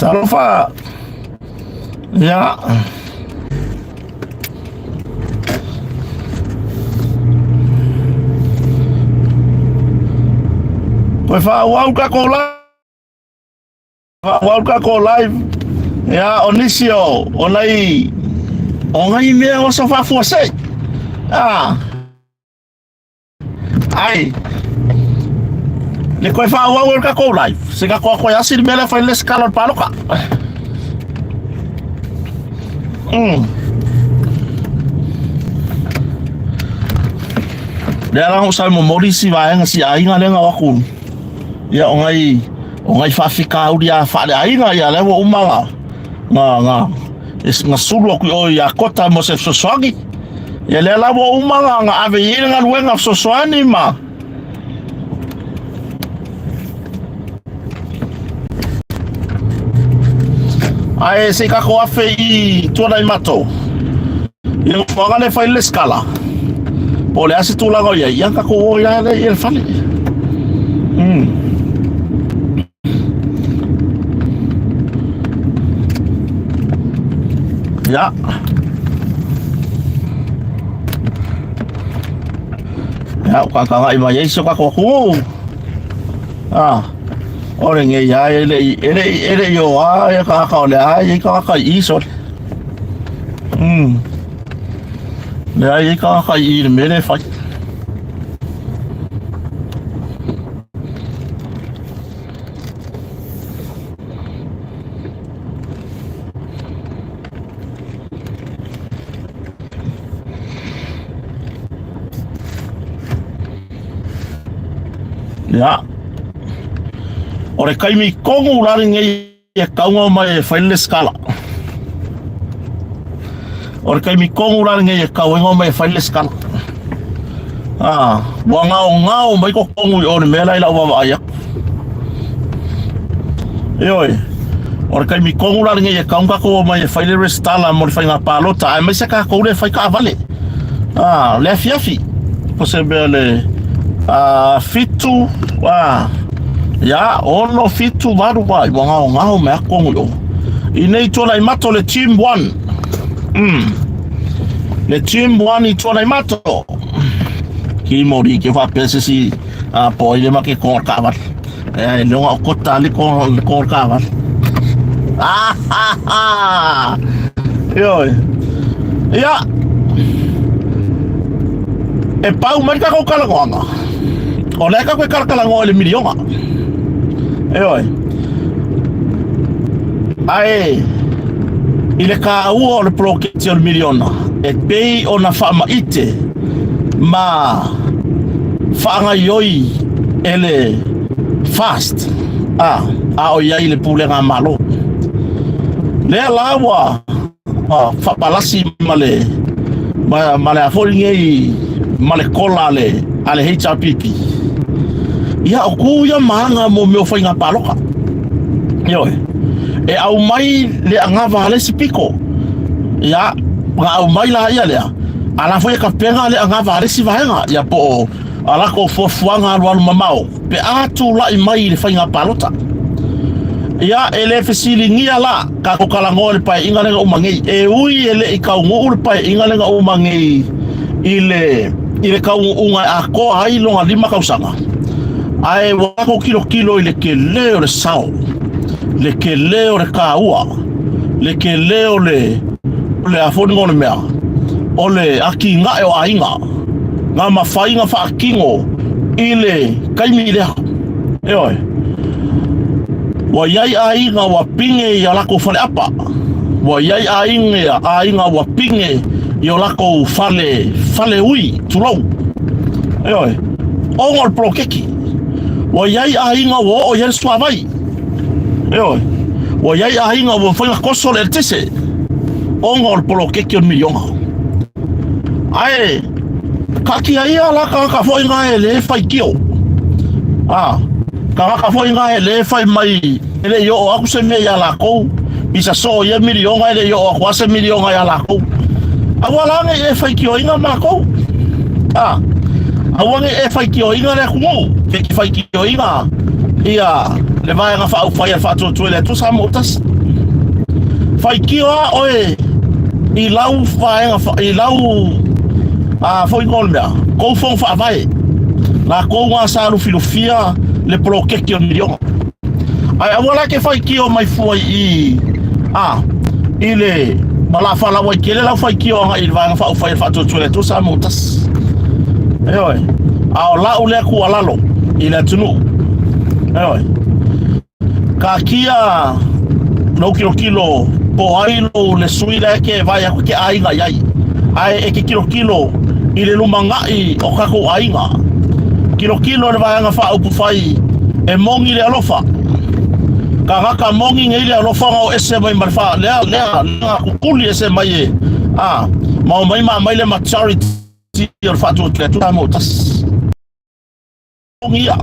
Talofa. Ia. Koe whaauau ka ko live. Whaauau ka ko live. Ia, o nisi o, o nei, o ngai mea o sa whaafuasei. Ah. Ai. Le koe whaauau e ka kou live. Se ka koa koe asi le mea lea whai le skala o le paloka. Lea la o sa mo mori si vaenga si aiga lea ngau aku. Ia o ngai o ngai whaafikauri a whaale aiga ia lea ua uma nga nga nga es nga sulu aku o ia kota mo se fesoasoani. Ia lea la ua uma nga nga ave i le galuega fesoasoani ma Ae se i kako afe i tuana i matou. I le ngofoaga le fai le skala. Po le ase tulaga o ia, ia kako o ia le i le fale. Ia. Ia, o kakanga i mai ai se kako aku. Ah. O le ngei ai e le e le e le i o a ia ka ka o le ai i ka ka i so. Le ai i ka ka i le mele fai. Ia. O le kaimi kongu rari ngei e kaunga mai e whai le skala. O le kaimi kongu rari ngei e kauenga mai e whai le skala. Ah, ua ngao ngao mai ko kongu i o le mea lai lau wawa ai aku. Eoi, o le kaimi kongu rari ngei e kaunga ko mai e whai le restala mo le whai ngā pālota. Ai mai se ka koure whai ka avale. Ah, le afiafi. Ko se mea le 7, ia, 6, 7, 8, wai, ua ngao ngao me aku kongu i o. I nei tuana i mato le team 1. Le team 1 i tuana i mato. Ki mori ke whapea se si a po i le ma ke kongor ka wale. E leonga o kota le kongor le kongor ka wale. Ah ha ha. Ioi. Ia. E pau mai ka kou kalagoanga. O lea ka koe kalakalangoa i le milionga. Eoi. Ae, i le kāua o le poloketi o le miliona, e pei ona faamaite ma faagaioi e le FAST, a, a o i ai le pulega a Malo. Lea la ua faapalasi ma le ma, ma le a foi nei ma le kola a le a le HRPP. Ia o ku ia maanga mo mea o whainga pāloka. Ioe. E au mai le angawa a le isi piko. Ia, nga au mai la ia lea. A la foi e ka penga le angawa a le isi vaega. Ia po o a lako fuafuaga alualu mamao. Pe a tula'i mai i le faiga palota. Ia, e le fesiligia la ka ko kalagoa i le paeaiga lea na uma nei. E ui e le i kaunu'u le paeaiga lea na uma nei i le, i le kaunu'uga e atoa ai lona 5 tausaga, ae ua tatou tilotilo i le tele o le sao, le tele o le taua, le tele o le, o le a foi le igoa o le mea, o le atinae o aiga. Ngā mawhainga whaakino i le kaimi lea. Eoe. Ua iai aiga ua pinge i a lakou faleapa. Ua iai aiga, aiga ua pinge i o lakou fale, fale ui, tulou. Eoe. Ona o le poloketi. Ua iai aiga ua oo i ai le suavai. Eoe. Ua iai aiga ua mafai ona koso le eletise. Ona o le poloketi o le miliona. Ae, kaatia ia la tagata foi nga e le faitio. A, tagata foi nga e le fai mai e le i oo aku se mea ia lakou, pisa soo ia miliona e le i oo aku a se miliona ia lakou. Aua la nei e faitioina makou. A, aua nei e faitioina le atunuu, ke te faitioina ia le vaega faaupufai a le Faatuatua i le Atua Samoa Tasi. Faitio a oe i lau vaega i lau a foi ngo le mea kou fono faavae lakou ga sa lufilufia le poloketi o le miliona ae aua la ke faitio mai fua i a i le ma la faalaua tele lau faitio agai i le vaega faaupufai e faatuatua i le Atua Samoa ua tasi. Ioe. A o lau lea tuualalo i le atunuu. Ioe. Taatia lou tilotilo po o ai lou le sui la e te vaai atu e te aiga i ai. Ae e te tilotilo i le lumanai o tatou aiga. Tilotilo i le Vaega Faaupufai e moni le alofa. Tagata moni nei le alofa na o ese mai ma le fa lea lea lea kukuli ese mai e a ma o mai ma mai le majority o le faatuatua atu mo tasi. Ia,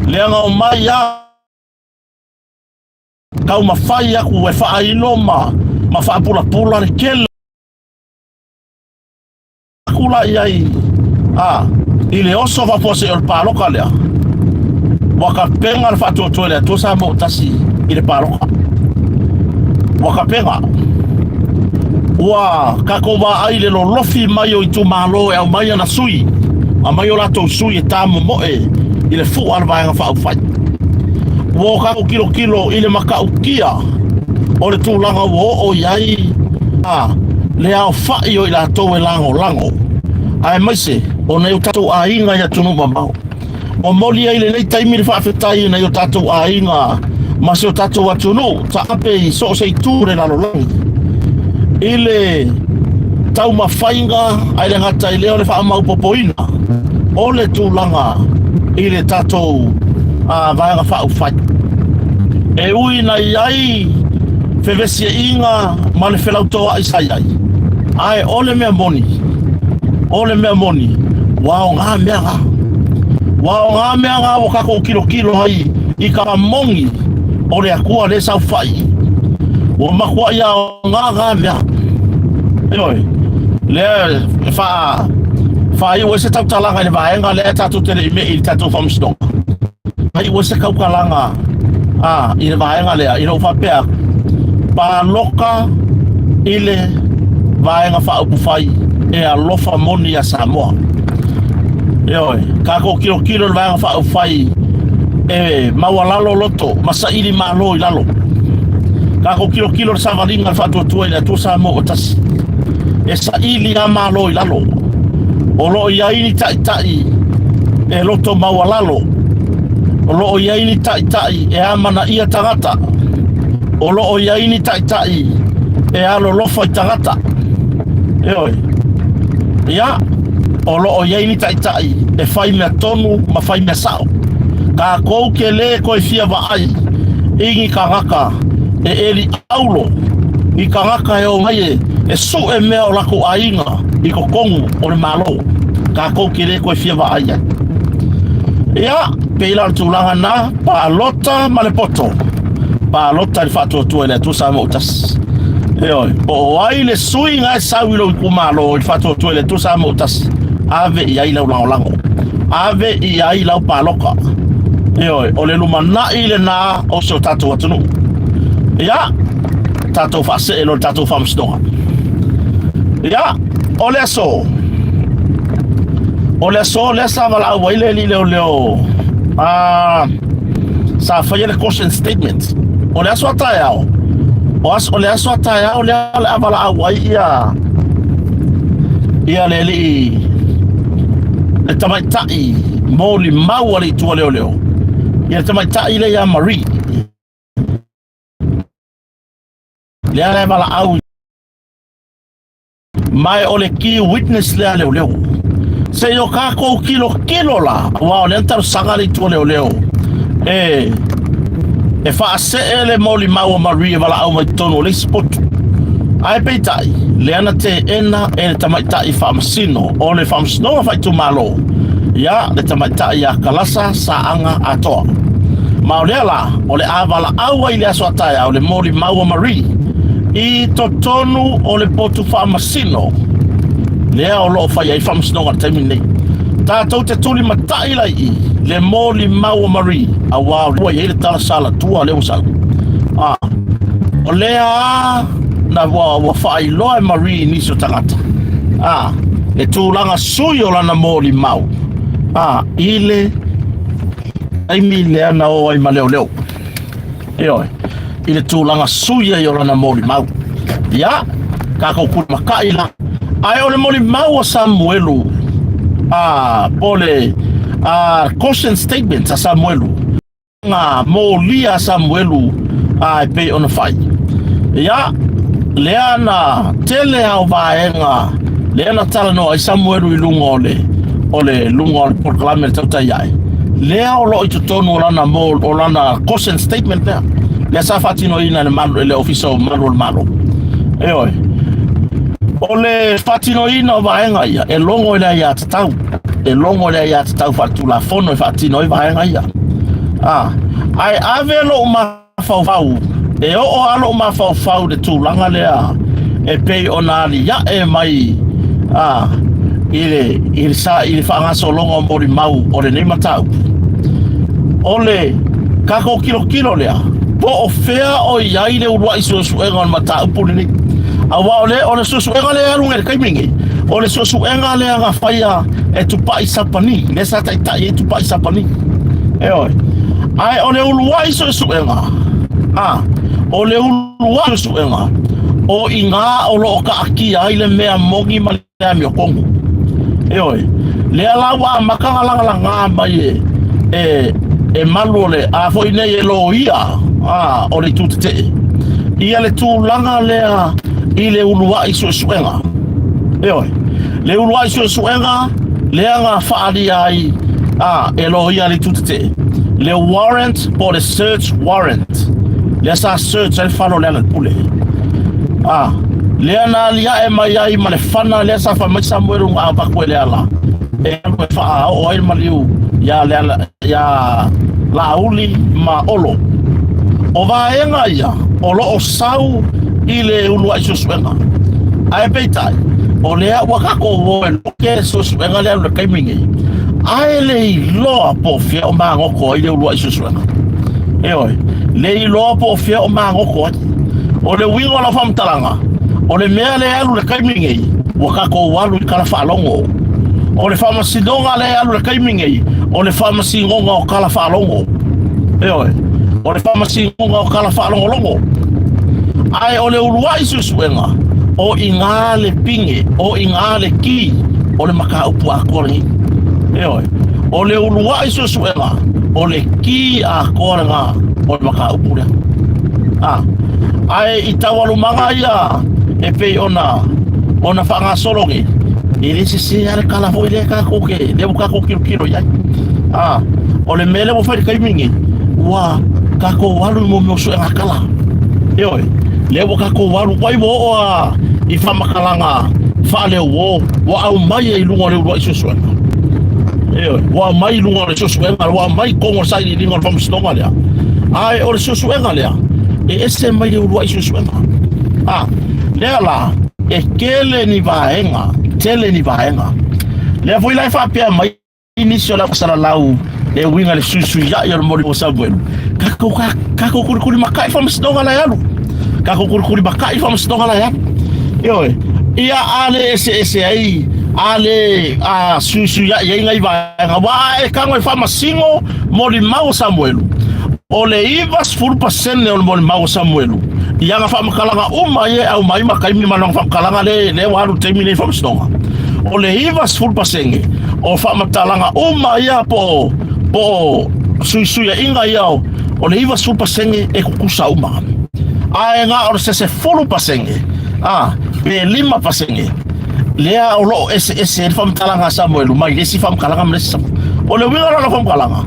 lea na omai a taumafai aku e faailo ma, ma faapulapula le tele aku la i ai a i le oso faafuasei o le paloka lea ua tapena le faatuatua i le Atua Samoa ua tasi i le paloka ua tapena ua tatou vaai i le lolofi mai o itumalo e aumai ana sui, aumai o latou sui e tamomoe i le fua a le Vaega Faaupufai. Ua o tatou tilotilo i le matautia o le tulaga ua oo i ai a le aofai o i latou e lagolago, aemaise o nai o tatou aiga i atunuu mamao. Momoli ai lenei taimi le faafetai i nai o tatou aiga ma si o tatou atunuu taape i so o se itu o le lalolagi i le taumafaiga ae le gata i lea o le faamaopopoina o le tulaga i le tatou vaega faaupufai. E ui ina i ai fevesiaiga ma le felautoa'i sa i ai, ae o le mea moni, o le mea moni, ua aoga mea na. Ua aoga mea na ua tatou tilotilo ai i ka moni o le Atua lea e saofai i. Ua matuai aoga na mea. Ioe, lea e faa faaiu ai se tautalaga i le vaega lea tatou te le i me'i i le tatou faamasinoga. Faaiu ai se tautalaga a i le vaega lea i lou faapea atu, palota i le Vaega Faaupufai e alofa moni iā Samoa. Ioe, tatou tilotilo i le Vaega Faaupufai e maualalo loto ma saili malo i lalo. Tatou tilotilo i le savaliga a le Faatuatua i le Atua Samoa ua tasi. E saili lava malo i lalo. O lo o i ai ni taitai e loto maualalo. O lo o i ai ni taitai e amanaia tagata. O lo o i ai ni taitai e alolofa i tagata. Ioe. Ia, o lo o i ai ni taitai e fai mea tonu ma fai mea sao. Tatou ke lē toe fia vaai i ni tagata e eli aulo, ni tagata e omai e, e suʻe mea o latou aiga i totonu o le Malo. Tatou ke lē toe fia vaai ai. Ia, pei la o le tulaga na, palota ma le poto. Palota i le faatuatua i le Atua Samoa ua tasi. Ioe, po o ai le sui na e sau i lou itumalo i le faatuatua i le Atua Samoa ua tasi, ave i ai lau lagolago. Ave i ai lau palota. Ioe, o le lumanai lena o si o tatou atunuu. Ia, tatou faasee loa i le tatou faamasinoga. Ia, o le aso, o le aso lea sa valaau ai le alii leoleo a sa faia le caution statement. O le aso a taeao, o, aso, o le aso a taeao lea o le a valaau ai ia ia le alii le tamaitai molimau a le itu a leoleo ia le tamaitai lea ia Marie lea la e valaau Ma e o le key witness lea a leoleo. Se i o tatou tilotilo la, aua o lea na talosaga le itu a leoleo e e faasee le molimau a Marie e valaau mai totonu o le isi potu. Ae peitai, lea na teena e le tamaitai faamasino o le Faamasinoga Faaitumalo, ia, le tamaitai ia Kalasa Saaga Atoa. Ma o lea la, o le a valaau ai i le aso a taeao le molimau a Marie i totonu o le potu faamasino lea o lo o fai ai faamasinoga i le taimi lenei. Tatou te tulimatai la i i le molimau a Marie, aua ua i ai le tala salatua lea ua sau. Ah. O lea a na ua faailoa e Marie i nisi o tagata, a, le tulaga sui o lana molimau, a, i le taimi lea na o ai ma leoleo. Ioe, i le tulaga sui ai o lana molimau. Ia, tatou kulimakai la. Ae o le molimau a Samuelu, a, po o le a, caution statement a Samuelu, ngā molia a Samuelu a, e pei ona fai. Ia, lea na tele ao vaega, lea na talanoa ai Samuelu i luga o le, o le luga o le polokalame le tautai ae. Lea o loo i totonu o lana mo, o lana caution statement lea. Lea sa faatinoina e le malu, e le Ofisa o Malu o le Malo. Ioe. O le faatinoina o vaega ia, e logo i le aiatatau. E logo i le aiatatau faaletulafono e faatino ai vaega ia. A, ae ave lou mafaufau, e oo lava lou mafaufau i le tulaga lea e pei ona aliae mai a, i le, i le, sa, i le faagasologa o molimau o lenei mataupu. O le tatou tilotilo lea, po o fea o i ai le uluai suesuega o le mataupu lenei. Aua o le, o le suesuega lea e alu nei i le taimi lenei, o le suesuega lea na faia e Tupai Sapani, lea sa taitai ai Tupai Sapani. Ioe. Ae o le uluai suesuega, a, o le uluai suesuega, o i ina o lo o taatia ai le mea moni ma le amiotonu. Ioe, lea la ua amata ona lagalaga mai e, e, e malu o le, a foi nei e loia, a, o le itu tetee, ia le tulaga lea i le uluai suesuega. Ioe, le uluai suesuega lea na faaalia ai a, e loia le itu tetee, le warrant po o le search warrant, lea sa search ai le fale o Lealailepule. A, lea na aliae mai ai ma le fana lea sa fai mai Samuelu na avatu e Leala e alu e faaoo ai le maliu iā Leala, iā Laauli ma Olo. O vaega ia o lo o sau i le uluai suesuega. Ae peitai, o lea ua tatou o e loke le suesuega lea i le taimi nei, ae le iloa po o fea o magoto ai le uluai suesuega. Ioe, le iloa po o fea o magoto ai. O le uiga o lau faamatalaga, o le mea lea e alu i le taimi nei, ua tatou alu i tala faalogo. O le faamasinoga lea e alu i le taimi nei, o le faamasinoga o tala faalogo. Ioe, o le faamasinoga o tala faalogologo. Ae o le uluai suesuega, o i ina le pine, o i ina le ki o le mataupu atoa lenei. Ioe, o le uluai suesuega, o le ki atoa lena o le mataupu lea. A, ae i taualumaga ia e pei ona ona faagasolo nei, e le sese lava le tala foi lea tatou te, lea ua tatou tilotilo i ai. A, o le mea lea ua fai i le taimi lenei, ua tatou alu i mea o suega tala. Ioe, lea ua tatou alu, ai ua oo lava i faamatalaga faaleuo, ua aumai ai i luga o le uluai suesuega. Ioe, ua aumai i luga o le suesuega, ua aumai i totonu o le sailiiliga o le faamasinoga lea. Ae o le suesuega lea, e ese mai le uluai suesuega. A, lea la, e tele ni vaega, tele ni vaega. Lea foi la e faapea mai nisi o le salalau e uiga i le suisuiai o le moli o Samuelu. Tatou, tatou kulikuli makai faamasinoga la e alu. Tatou kulikuli makai faamasinoga la e alu. Ioe, ia a le eseese ai, a le a suisuiai ai nai vaega, aua a e tago e faamasino molimau o Samuelu, o le 90% o le molimau o Samuelu, i ana faamatalaga uma ia e aumai ma taimi ma lana faamatalaga lea, lea ua alu i le taimi lenei i faamasinoga, o le 90% o faamatalaga uma ia po o, po o suisuiaiga ia o, o le 90% e tutusa uma. Ae na o se 10%, a, pe 5%, lea o lo o eseese ai le faamatalaga a Samuelu mai le isi faamatalaga ma le isi. O le uiga la o le faamatalaga,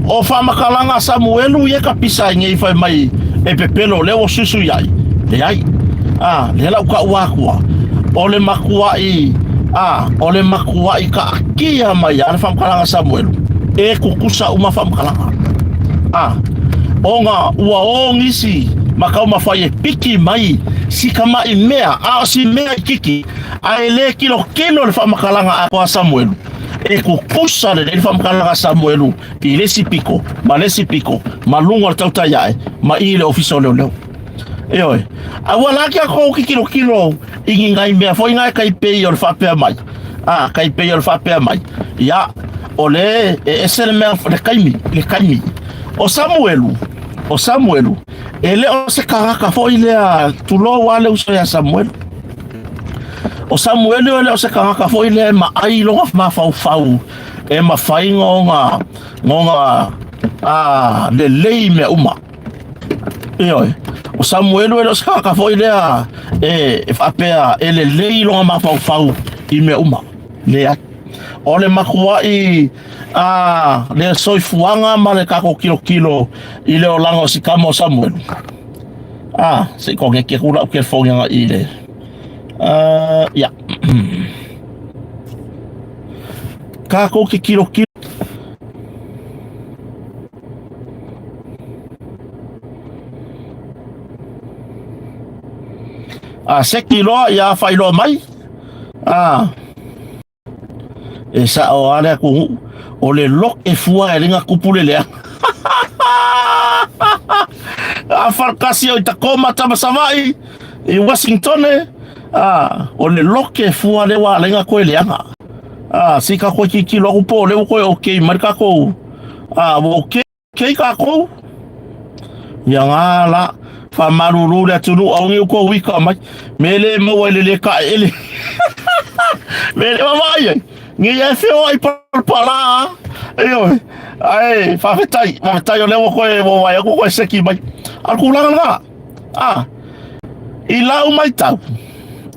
o faamatalaga a Samuelu ia e tapisa ai nei fai mai e pepelo lea ua suisui ai, leai. A, lea la ua taua atua, o le matuai, a, o le matuai taatia mai lava le faamatalaga a Samuelu, e tutusa uma faamatalaga. A, ona ua o nisi ma taumafai e piki mai si tamai mea, a o si mea itiiti, ae le tilotilo le faamatalaga atoa a Samuelu, e tutusa lelei le faamatalaga a Samuelu i le isi pito ma le isi pito ma luga o le tautai ae ma i le Ofisa o Leoleo. Ioe. A ua la kia kou ki kilo kilo i ngi ngai mea foi ngai kai pei o le faapea mai. A, kai pei o le faapea mai. Ia, o le e ese le mea le kaimi, le kaimi. O Samuelu, o Samuelu, e le o se kagaka foi lea tulou a le uso ia Samuelu. O Samuelu e le o se kagaka foi lea e maai loga mafaufau e mafai ngoga ngoga a lelei mea uma. Ioe. O Samuelu e le o se tagata foi lea e, e faapea e lelei lona mafaufau i mea uma. Leai. O le matuai a le soifuaga ma le tatou kilokilo i le olaga o si tama o Samuelu. A, se i koneki atu lau telefoni agai i le... Uh, ia. Kākou te kilokilo. A seki loa ia faailoa mai. A e sao a le atunuu o le loke fua e lenga kupu le leaga. A falkasi o i Tacoma tama Savaii i Washington a o le loke fua le wa lenga koe leaga. A si ka koe kikilo aku po le koe okay mai kakou. A ua okay kākou. Ia ngā la, whamalulu le atunuu au ngi uko wika mai. Me le maua i le le ka ele. Me le mawai ai. Ngi e whio ai palapala. Ioe. Ai, whawhetai. Whawhetai o lewa koe wo wai aku koe seki mai. Al kūlanga ngā. Ah, i lau mai tau.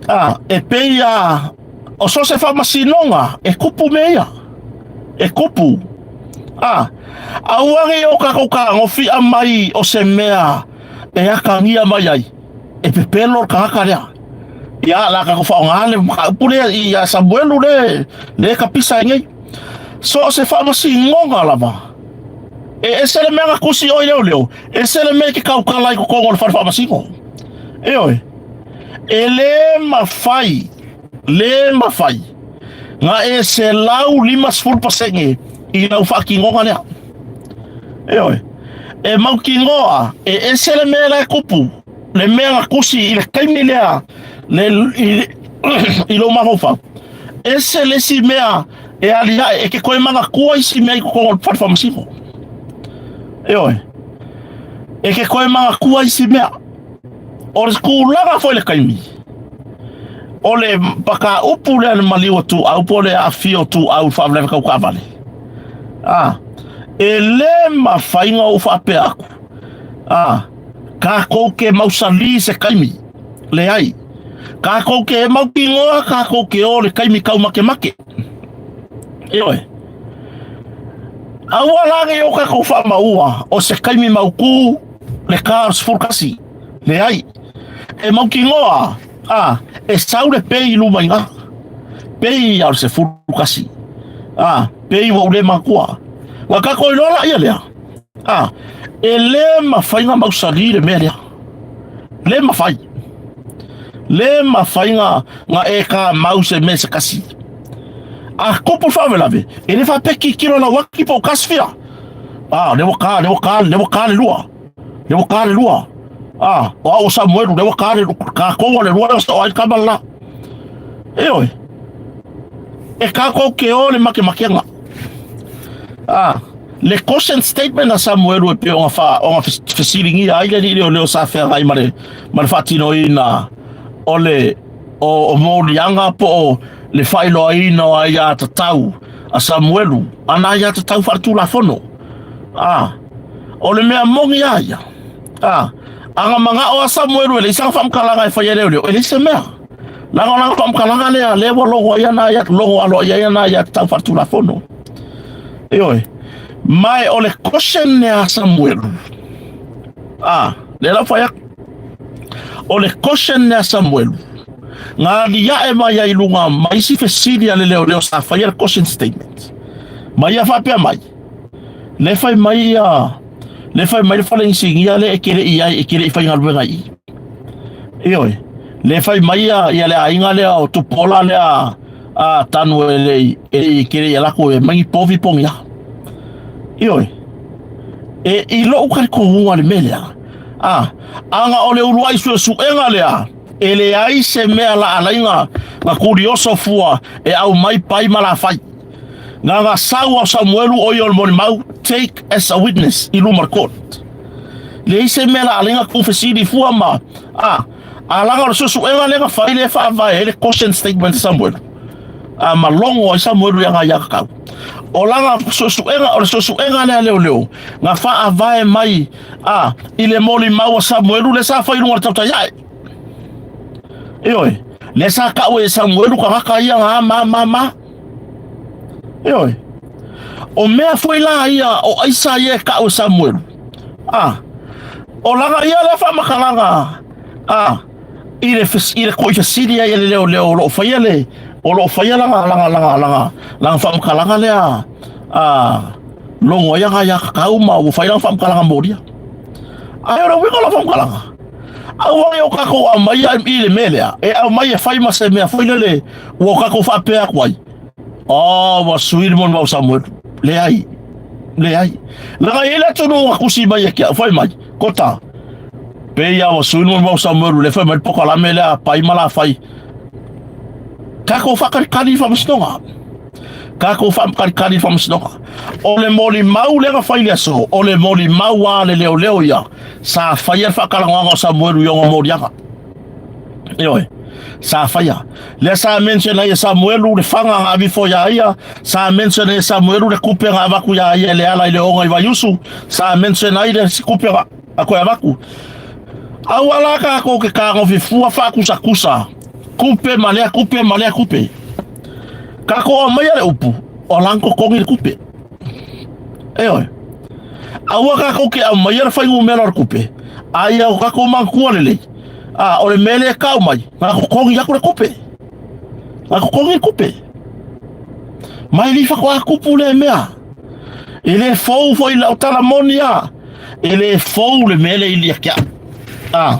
Ah, e pei a o so se whamasinoga e kupu me ia. E kupu. A, aua nei o kakou kagofiʻa mai o se mea e akagia mai ai, e pepelo le tagata lea. Ia, la kakou faaaoga le mataupu lea ia Samuelu le, le kapisa ai nei. So o se faamasinoga lava, e ese le mea na tusi oi leoleo, ese le mea e te tautala i totonu o le fale faamasino. Ioe, e lē mafai Le mafai na e 150% i lau faatinoga lea. Ioe, e mautinoa e ese le mea la e kupu, le mea na tusi i le taimi lea le, i, i lou mafaufau. Ese le isi mea e aliae e ke koe manatua isi mea i totonu o le fale faamasino. Ioe, e ke koe manatua isi mea. O le tulaga foi le taimi, o le pakaupu lea le maliu o Tuau po o le aafia o Tuau i le faalavelave tau taavale. A, e le mafai ona ou faapea atu, a, tatou te mausali i se taimi. Leai. Tatou te mautinoa tatou te o i le taimi taumakemake. Ioe. Aua la ne i o tatou faamaua o se taimi mautu le ka o le 11. Leai. E mautinoa, a, e sau le pei i luma i ina. Pei ia o le 11. A, pei ua ou le manatua. Ua tatou iloa la ia lea. A, e le mafai ona mausali le mea lea. Le mafai. Le mafai na, na e kamau se mea se kasi. A tupu le faalavelave, e le faapea tilotilo lau ati po o kasifia. A, le ua ka, le ua ka, le ua ka le lua. Le ua ka le lua. A, o au o Samuelu, le ua ka le, kākou a le lua lea o ai kama la. Ioe, e kākou ke o le makemakega. A, le caution statement a Samuelu e pei ona fa, ona fesiligia ai le alii leoleo sa feagai ma le, ma le faatinoina o le, o, o moliaga po o le faailoaina o aiatatau a Samuelu, ana aiatatau faaletulafono. A, o le mea moni a ia, a, ana manao a Samuelu e leai sana faamatalaga e fai ai leoleo, e leai se mea. Leaga o lana faamatalaga lea, lea ua logo ai ana aia, logo aloaia ai ana aiatatau faaletulafono. Ioe. Ma o le caution lea a Samuelu, a, lea la ua fai atu, o le caution lea a Samuelu, na aliae mai ai i luga ma isi fesili a le leoleo sa faia le caution statement. Ma ia faapea mai, le fai mai ia, le fai mai le fale inisinia lea e te le i ai, e te le i faigaluega i i. Ioe, le fai mai ia, ia le aiga lea o Tupuola lea a Tanu e le i, e le i, te le i ala atu e mai ni povi po ni aha. Ioe, e, i lou talitonuga i le mea lea, A, aga o le uluai suesuega lea, e leai se mea laalaiga na kulioso fua e aumai pai ma lafai. Na ga sau a Samuelu o ia o le molimau, take as a witness i luma o le court. Leai se mea laalaiga ku fesili fua ma, a, a laga o le suesuega lea na fai lea e faavae ai le caution statement a Samuelu. A ma logo ai Samuelu i aga ia kakau. O laga suesuega, o le suesuega lea leoleo, na faavae mai a, i le molimau a Samuelu lea sa fai i luga o le tautai ae. Ioe, lea sa kau e Samuelu tagata ia na ma ma ma. Ioe. O mea foi la ia o aisa ia e kau e Samuelu. A, o laga ia lea faamatalaga a i le i le koi fesili ai e le leoleo o lo o faia le o lo o faia laga laga laga laga laga faamatalaga lea a logo ai aga ia kakau ma ua fai lana faamatalaga molia. Ae o le uiga o lau faamatalaga, aua ne i o tatou aumaia i le mea lea, e aumai e fai ma se mea foi lele ua o tatou faapea atu ai, oh, ua sui le molimau Samuelu. Leai, leai. Leaga e i ai le atunuu na tusi mai ia te au, fai mai, Kota, pei lava ua sui le molimau Samuelu, lea fai mai le polokalame lea a pai ma lafai. Tatou faatalikali i le faamasinoga. Tatou faamatalikali i le faamasinoga. O le molimau lea na fai i le aso, o le molimau a le leoleo ia, sa faia le faatalanoaga o Samuelu i ona moliaga. Ioe, sa faia. Lea sa mention ai e Samuelu le faga na avifo iā ia, sa mention ai e Samuelu le kupe na avatu iā ia e le ala i le oga i Vaiusu, sa mention ai le kupe na koe avatu. Aua la tatou ke kagofi fua faakusakusa, kupe ma lea kupe ma lea kupe. Tatou aumaia le upu, o lana totogi le kupe. Ioe. Aua tatou ke aumaia le fuainumera o le kupe, a ia o tatou manatua lelei, a o le mea lea e tau mai, na totogi atu le kupe. Na totogi le kupe. Ma e le i faatoa tupu lea mea. E le fou foi lau tala moni a. E le fou le mea lea i lia ke au. A.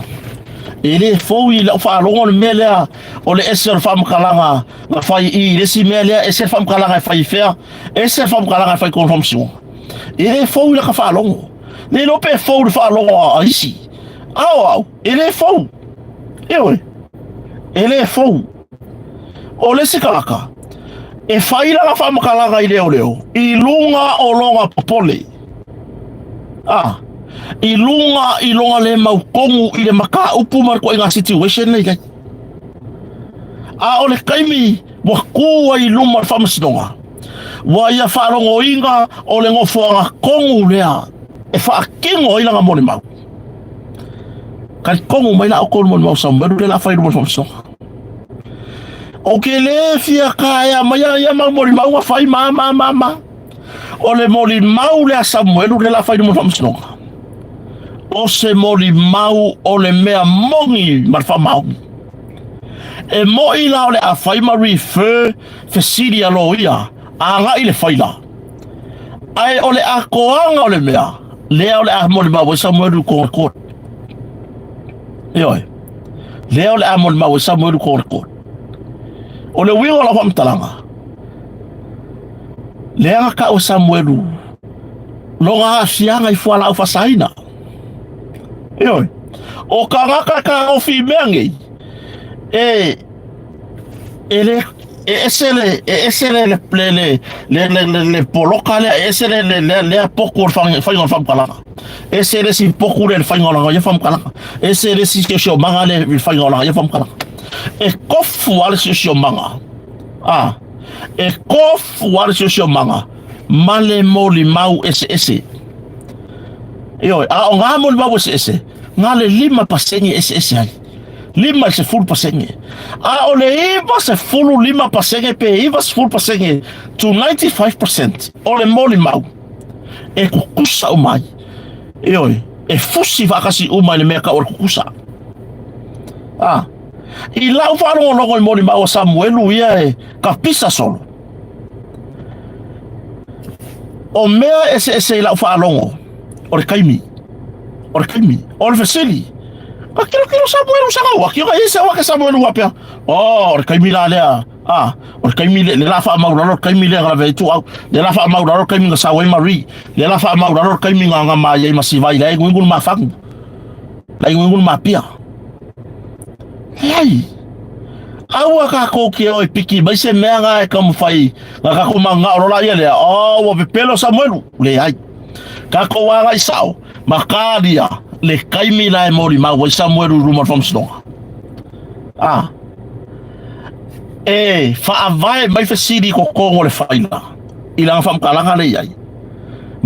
E le fou i lau faalogo le mea lea o le ese o le faamatalaga na fai i le isi mea lea, ese le faamatalaga e fai i fea, ese le faamatalaga e fai i totonu o le faamasinoga. E le fou i laka faalogo. Le iloa pe fou i le faalogo a isi. A o au, e le fou. Ioe, e le fou. O le isi tagata, e fai lana faamatalaga i leoleo i luga o lona popole. A, i luga i lona le mautonu i le mataupu ma le ituaiga situation lea e i ai. A o le taimi ua tu ai i luma o le faamasinoga, ua ia faalogoina o le nofoaga tonu lea e faatino ai lana molimau. Talitonu mai la outou i le molimau Samuelu lea o le a fai i luma o le faamasinoga. Ou te le fia taea mai ia mau molimau ua fai ma ma ma ma. O le molimau lea Samuelu lea o le a fai i luma o le faamasinoga. O se molimau o le mea moni ma le faamaoni. E moi la o le a fai ma refer fesili a loia agai le faila. Ae o le atoaga o le mea, lea o le a molimau ai Samuelu i totonu o le court. Ioe. Lea o le a molimau ai Samuelu i totonu o le court. O le uiga o lau faamatalaga, lea na tau e Samuelu lona aafiaga i fualaau faasaina. Ioe. O tagata e taofi i mea nei, e e le e ese le e ese le le le le le le le le poloka lea e ese le le le lea poku o le faiga o le faamatalaga ese le isi poku lea i le faiga o lana ia faamatalaga ese le isi siosiomaga lea i le faiga o lana ia faamatalaga e kofu lava le siosiomaga a e kofu lava le siosiomaga ma le molimau eseese ioe a o ngā molimau eseese na le 5% eseese ai 50%. A o le 95% pe 90% to 95% o le molimau e kukusa uma ai. Ioe, e fusi faatasi uma i le mea tau o le kukusa. A, i lau faalogologo i molimau a Samuelu ia e kapisa solo. O mea eseese i lau faalogo, o le taimi. O le taimi. O le fesili. Ka tilotilo Samuelu sa kau aki, ka ese wake Samuelu wapea. Oh, o le taimi la lea. Ah, o le taimi le, le la whaamauralo, le taimi lea nga lawe tu au. Le la whaamauralo, le taimi nga sawe Marie. Le la whaamauralo, le taimi nga nga mai ai masivai le ngu ngu mafangu. Na iguigu le mapia. Leai. Aua kākou ke o e piki mai se mea ngā e taumafai ngā kākou mangao lola ia lea. Oh, ua pepelo Samuelu. Leai. Kākou agai sao, ma kālia le kaimi la e moli mau ai Samuelu i luma o le faamasinoga. Ah. E faavae mai fesili i totonu o le faila i lana faamatalaga lea i ai.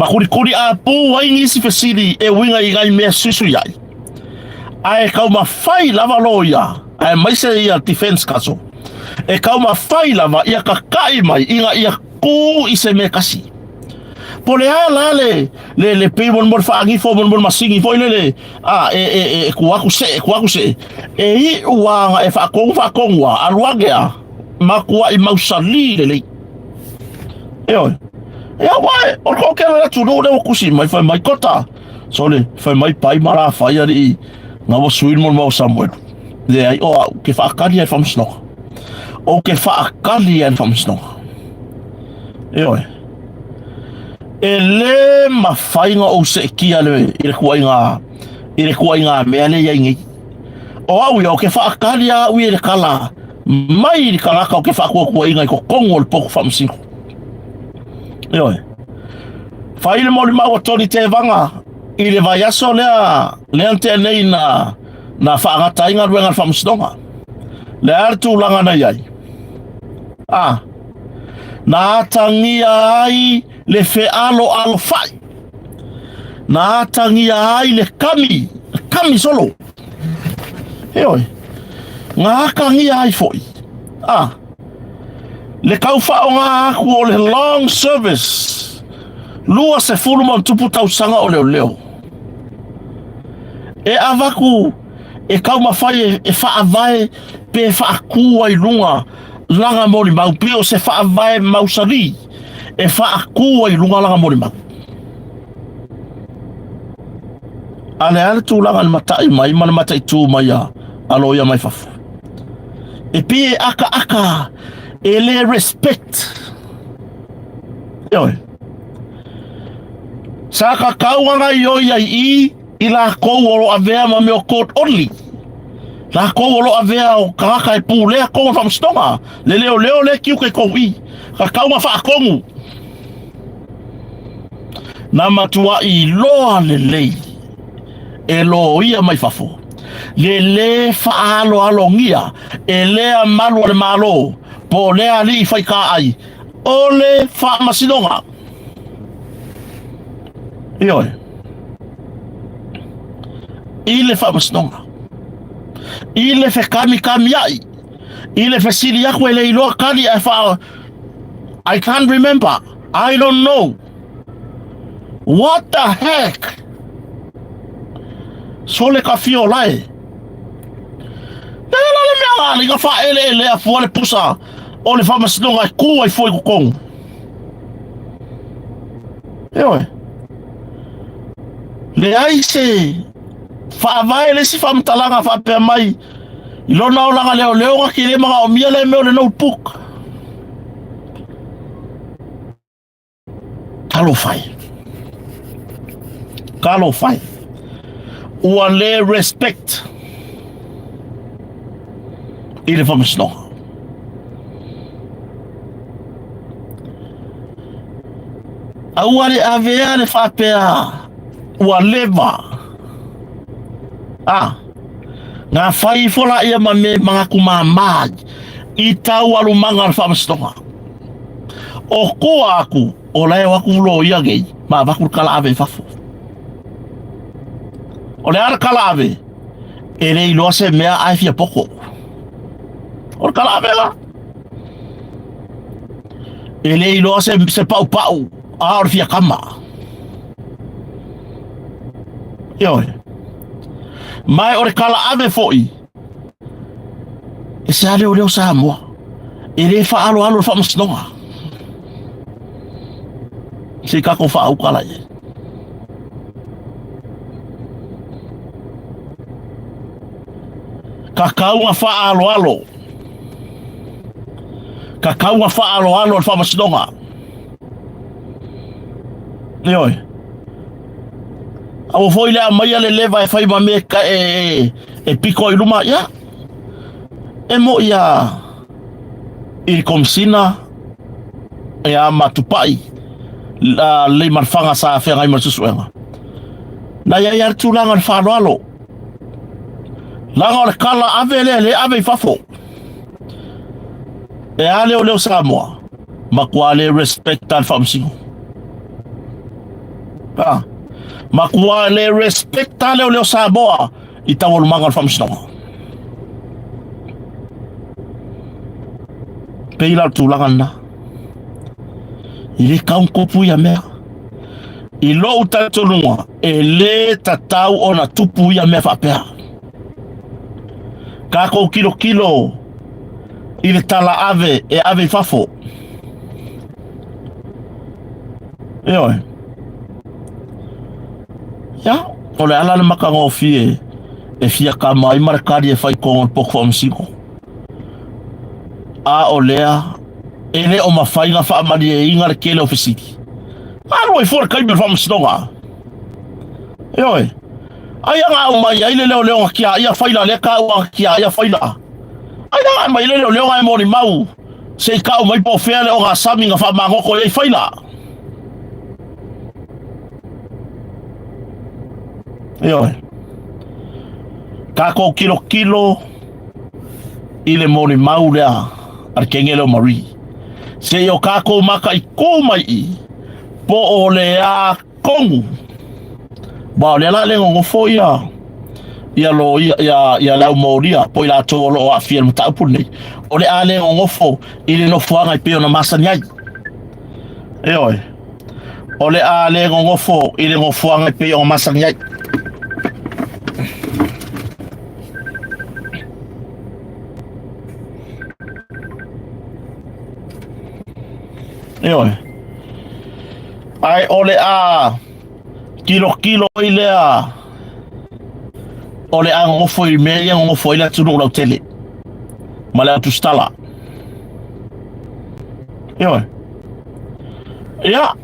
Ma kulikuli apū ai nisi fesili e uiga i nai mea suisui ai. Ae taumafai lava loia, aemaise ia defense counsel, e taumafai lava ia kakaʻi mai ina ia kū i se mea kasi. Po le a la le, le, le pei mo le faagifo mo le masini foi lele, a, e, e, e, e ku aku see, ku aku see, e iʻu a e faatonu faatonu a, alu ane a, matuaʻi mausali lelei. Ioe. Ia aua e, o le toatele o le atunuu lea ua tusi mai, fai mai, Kota, sole, fai mai pai ma lafai alii, na ua sui le molimau o Samuelu. Leai, o au, ke faakali ai le faamasinoga. Ou ke faakali ai le faamasinoga. Ioe. E lē mafai ona ou seetia le, i le tuuaiga, i le tuuaiga mea lea i ai nei. O au ia, ou ke faakali a au ia i le kala mai i le tagata ou ke faatuatuaina i totonu o le potu faamasino. Ioe. Fai le molimau a Tony Tevaga i le vaiaso lea, lea na tea nei na, na faagata ai galuega a le faamasinoga. Le a le tulaga na i ai? A, na atagia ai le fealoalofai, na atagia ai le kami, le kami solo. Heoi, na atagia ai foi, a, le taufaoga aku o le long service, 20 ma tupu tausaga o leoleo. E avatu e taumafai e faavae pe faakū ai luga lana molimau, pei o se faavae mausali e faakū ai luga lana molimau. A le a le tulaga i le mataʻi mai ma le mataitū mai a, a loia mai fafo. E pei e akaaka e le respect. Ioe. Sa kakau ana i oi ai i i lakou o lo avea ma mea o court only. Lakou o lo avea o tagata e pulea kou o le faamasinoga, le leoleo le tiute i kou i, kakau ma faatonu. Na matuaʻi loa lelei e loia mai fafo, le lē faaaloalogia e lea malu a le Malo po o lea alii faikaaʻai o le faamasinoga. Ioe. I le faamasinoga. I le fekamikamiaʻi. I le fesili aku e le iloa kali ae faa I can't remember. I don't know. What the heck? Sole ka fio lae. Le la le mea la le ka faaeleelea fua le pusa o le faamasinoga e kū ai fua i totonu. Ioe. Leai se faavae le isi faamatalaga faapea mai i lona olaga leoleo ke le manaomia le mea o le notebook. Talofa e. Talofa e. Ua le respect i le faamasinoga. Aua le avea le faapea ua leva. A, ngā whai ifo la ia ma me manatu māmā ai i taualumaga o le faamasinoga. O koa aku, o lae o aku lo ia nei, ma avaku le kala ave i fafo. O le a le kala ave, e le iloa se mea ae fia poko. O le kala ave la. E le iloa se, se paupau, a o le fia kama. Ioe. Mai o le kala ave foi, e se a leoleo Samoa. E le faaaloalo le faamasinoga. Se i kākou faauka la i ai. Kakauga faaaloalo. Kakauga faaaloalo le faamasinoga. Ioe. Aua foi le aumaia le leva e fai ma mea e, e, e piko i luma, ia. E mo ia i le komisina ia ma tupai la lei malfaga sa feagai ma le susuega. Na ia ia le tulaga o le faaaloalo. Laga o le kala ave lea le ave i fafo. E a leo leo Samoa, matua le respect le faamasino. Ah, matua le respect leo leo Samoa i taualumaga o le faamasinoga. Pei la o le tulaga lena. I le kaunkupu ia mea. I lou talitonuga, e lē tatau ona tupu ia mea faapea. Tatou kilokilo i le tala ave e ave i fafo. Ioe. Ia, o le ala le matagofie e fia kama ai ma le kali e fai tonu o le potu faamasino. A o lea, e le o mafai ona faamalieina le tele o fesili. Alu ai fua le taimi o le faamasinoga. Ioe. Ai aga aumai ai le leoleo na tiaia faila lea taua na tiaia faila. Ai aga aumai le leoleo na e molimau se i tau mai po o fea le ogasami na faamagoto ai faila. Ioe. Tatou kilokilo i le molimau lea a le kegele o Marie. Se i o tatou mataitū mai i po o le a tonu. Aua o lea la le nonofo ia ia loia ia ia le au molia po i latou o lo o aafia i le mataupu lenei. O le a le nonofo i le nofoaga e pei ona masani ai. Ioe. O le a le nonofo i le nofoaga e pei ona masani ai. Ioe. Ae o le a kilokilo ai lea o le a nonofo i mea ia nonofo ai le atunuu lautele ma le autusitala. Ioe. Ia,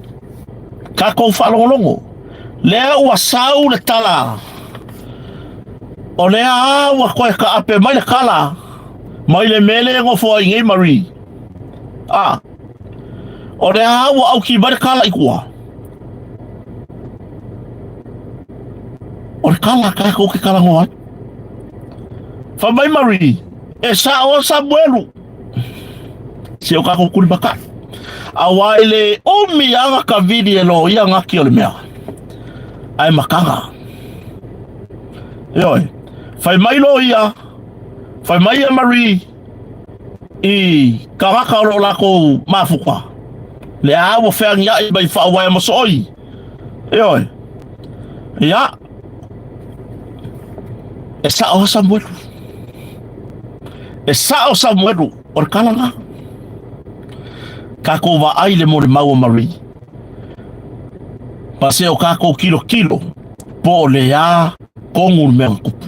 tatou faalogologo. Lea ua sau le tala. O lea lava ua toe taape mai le tala mai le mea lea e nofo ai nei Marie. A, o lea lava ua auki mai le tala i tua. O le tala tatou te talanoa ai. Fai mai Marie, e sao Samuelu. Se o tatou tulimata'i. Auā e le umi lava ka vili e loia gati o le mea, ae mataga. Ioe, fai mai loia, fai mai e Marie i tagata o lo o latou mafuta, lea ua feagiai mai faauaea mosooi. Ioe, ia, e sao lava Samuelu. E sao Samuelu, o le tala lena. Tatou vaai le molimau a Marie. Ma se o tatou kilokilo po o le a tonu le mea na tupu.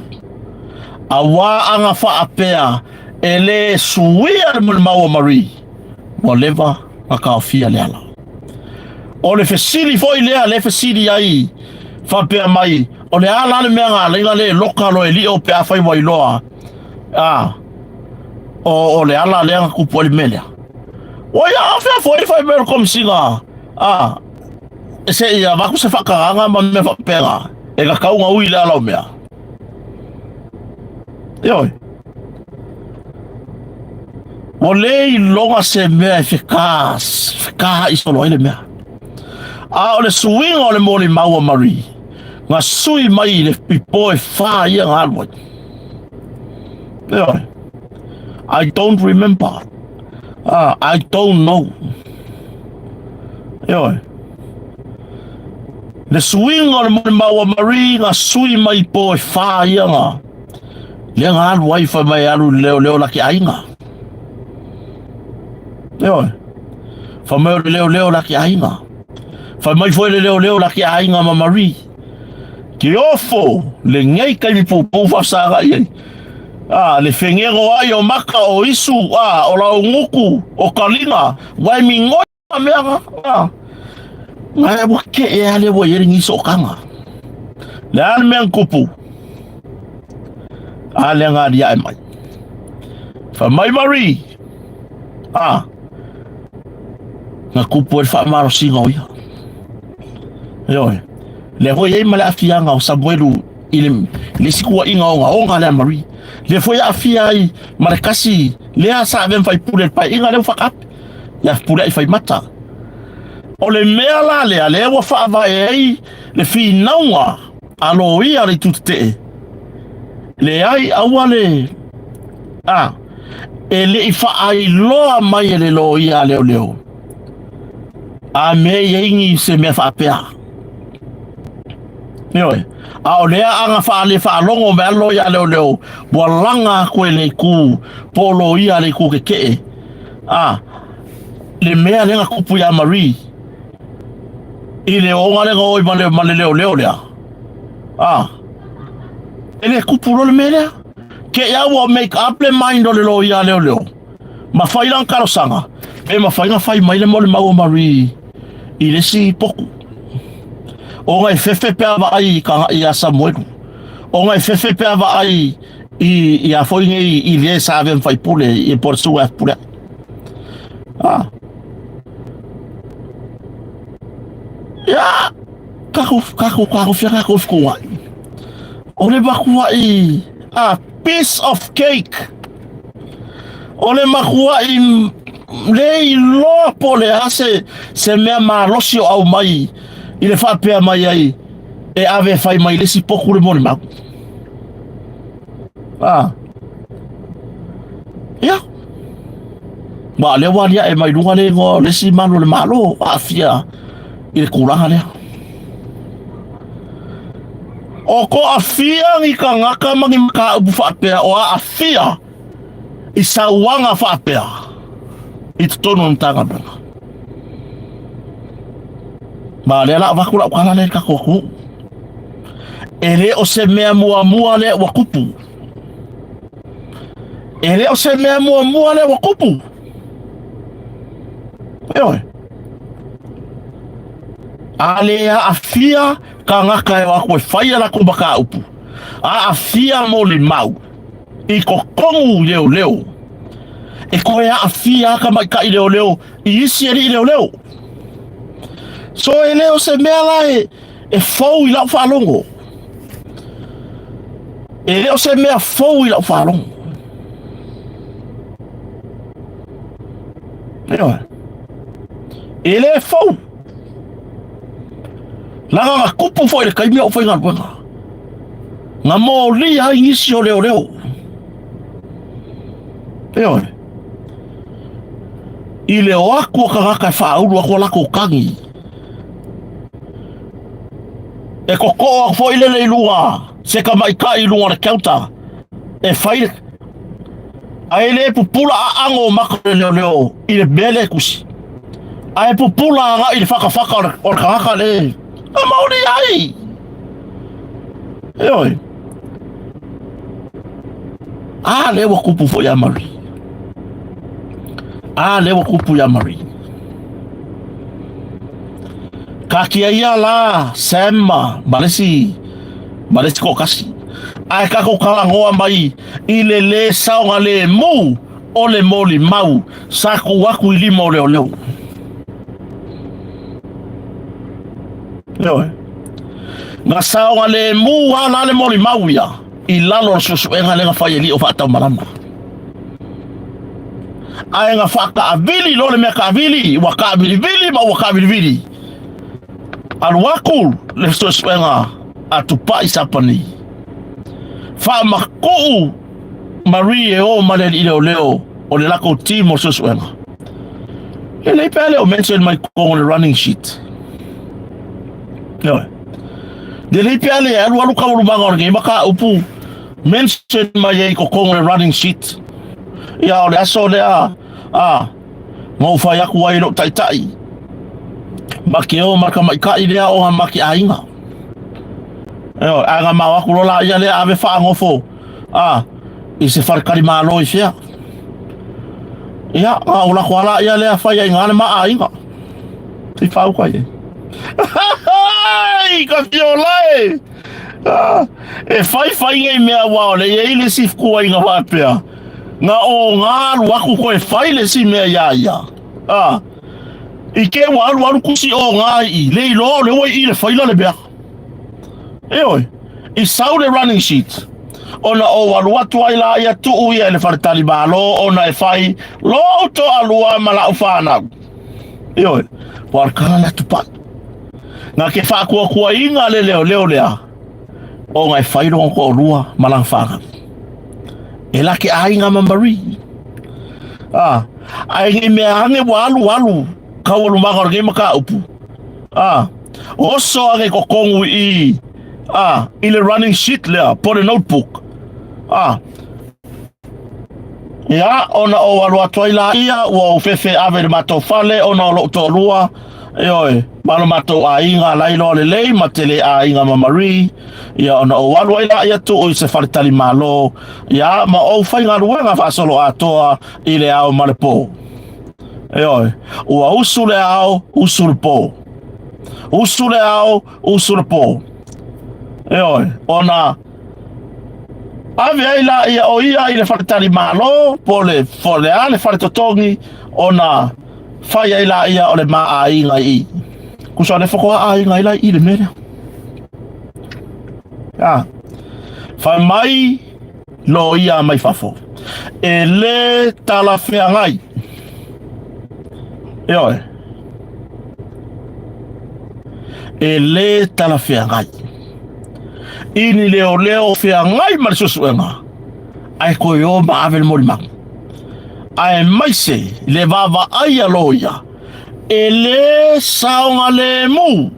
Auā ana faapea e le suia le molimau a Marie, ua leva na taofia le ala. O le fesili foi lea le fesili ai faapea mai, o le a la le mea na ala ai na le loka loa e lio pe afai ua iloa a o, o le ala lea na tupu ai le mea lea. Ua ia a fea foi fai mai o le komisina a se i avatu se faatagaga ma mea faapena e tatau ona ui le ala o mea. Ioe. Ua le iloga se mea e feka, feka solo ai le mea. A o le suiga o le molimau a Marie, na sui mai i le pipo e whā ia ngā alu ai. Ioe. I don't remember. Ah, I don't know. Ioe. Le suiga o le molimau a Marie, na sui mai po e whā ia ngā. Lea na alu ai fai mai alu i le leoleo la ke aiga. Ioe. Fai mai o le leoleo la ke aiga. Fai mai foi le leoleo la ke aiga ma Marie. Ke ofo le ngei kaimi pupuu whaasaga i ai. Ah, le whengero ai o maka o isu, ah, o lauguku, o kalinga, wai mi ngoi mea nga. Ah. Ngai ua ke e ale ua i ai le ngiso o kanga. Le a le mea na tupu? A lea na aliae mai. Fai mai Marie, a, na tupu ai le faamalosiga o ia. Ioe, lea foi e i ai ma le aafiaga o Samuelu i le, le isi tuuaiga ogaoga lea a Marie. Lea foi e aafia ai ma le kasi lea sa avea ma faipule i le paeaiga lea ua faataape, ia Fepuleai Faimata. O le mea la lea, lea ua faavae ai le finauga a loia o le itu tetee, leai, aua le a e le i faailoa mai e le loia a leoleo a mea i ai ni se mea faapea. Ioe, a o lea aga faale faalogo mai a loia a leoleo ua laga atu e le itu po o loia a le itu tetee a le mea lea na tupu iā Marie i le ooga lea na o ai ma le, ma le leoleo lea. A, e le tupu loa le mea lea. Ke i a ua make up le mind o le loia a leoleo, ma fai lana talosaga, pe mafai ona fai mai le molimau a Marie i le isi potu. Ona e fefe pe a vaai i ka ia Samuelu. Ona e fefe pe a vaai i, i a foi nei i le sa ave ma faipule i po o le susuga ia Fepuleai. Ah. Ia, kaku, kaku, kaku, fia kaku fikuai. O le makuai, a piece of cake. O le makuai le iloa po o le a se, se mea malosi o aumai i le faapea mai ai e ave e fai mai le isi poku le molimau. Ah. Ia. Ma lea ua aliae mai luga le igoa o le isi malu o le Malo aafia i le tulaga lea. O ko afia ni tagata ma ni mataupu faapea o aafia i sauaga faapea i totonu o le Matagaluega. Ma lea la avatu lau tala lea i le tatou atunuu. E le o se mea muamua lea ua tupu. E le o se mea muamua lea ua tupu. Ioe. A le aafia tagata e o atu e fai a latou mataupu, aafia molimau i totonu leoleo, e toe aafia lava tamaitai leoleo i isi alii leoleo. So e le o se mea la e, e fou i lau faalogo. E le o se mea fou i lau faalogo. Ioe. E le fou. Leaga na tupu foi i le taimi a o faigaluega. Na molia ai nisi o leoleo. Ioe. I le o atu o tagata e faaulu atu a latou tagi. E totoo atu foi lele i luga se tamaitai i luga o le counter e fai le ae le pupula aano o maka o le leoleo i le mea lea e tusi. Ae pupula agai i le fatafata o le, o le tagata le na maoli ai. Ioe. A lea ua tupu foi ia Marie. A lea ua tupu ia Marie. Kakia ia la Sam ma, ma le isi ma le isi toatasi. Ae tatou talanoa mai i le lē saogalemu o le molimau sa tuu atu i lima o leoleo. Ioe. Na saogalemu lava la le molimau ia i lalo o le suesuega lea na fai e alii o faataumalama. Ae na faataavili loa le mea taavili, ua taavilivili ma ua taavilivili. Alu atu le suesuega a Tupai Sapani. Faamatuu Marie e o ma le alii leoleo o le latou team o le suesuega. Lelei pe a le o mention mai totonu o le running sheet. Ioe. Lelei pe a le alualu taualumaga o lenei mataupu mention mai ai i totonu o le running sheet. Ia o le aso lea a na ou fai atu ai i lou taitai ma ke o ma le tamaitai lea o ma ke aiga. Ioe, ae na mao atu loa laia lea ave faanofo a i se faletalimalo i fea. Ia, na ou lako lava laia lea fai ai i ina le ma aiga. I whauka i. Ai, ka fiola e! Ah, e fai fai nei mea ua o le i ai le isi kuaiga faapea na o ngā alu aku koe fai le isi mea iā ia. Ah, i ke ua alu alu kusi o ngā i le iloa o le ua i le faila le mea. E oi, i sau le running sheet ona ou alu atu ai la ia tuu ia i le faletali malo ona e fai lou toalua ma lau whanau. E oi, ua le kala le atu pai. Na ke whaakuakuainga le leo leo lea, o ngai whai rongo ko rua ma lang whanau. E la ke aiga ma Marie. Ah, ai ngi mea ange wa alu alu, kau alu manga o le maka upu. Ah, oso ange ko kongu i, ah, i le running sheet lea, po le notebook. Ah, Ia, ona ou alu atu ai laia, ua ou fefe ave i le matou fale, ona o lou toalua, ioe, ma lo matou aiga lailoa lelei ma tele aiga ma Marie, ia ona ou alu ai laia tuu i se faletali malo, ia, ma ou faigaluega faasoloatoa i le ao ma le po. Ioe, ua usu le ao, usu le po. Usu le ao, usu le po. Ioe, ona Ave ai la ia o ia i le faletali malo, po le, po le a le fale totogi, ona fai ai la ia o le ma aiga i. Kusa le whakoa aiga i lai i le mea lea. Ah. Whai mai lo ia mai fafo. E le talawheangai. E oe. E le talawheangai. I ni leoleo feagai ma le suesuega, ae koe o ma ave le molimau. Aemaise le vaavaai a loia, e lē saogalemu.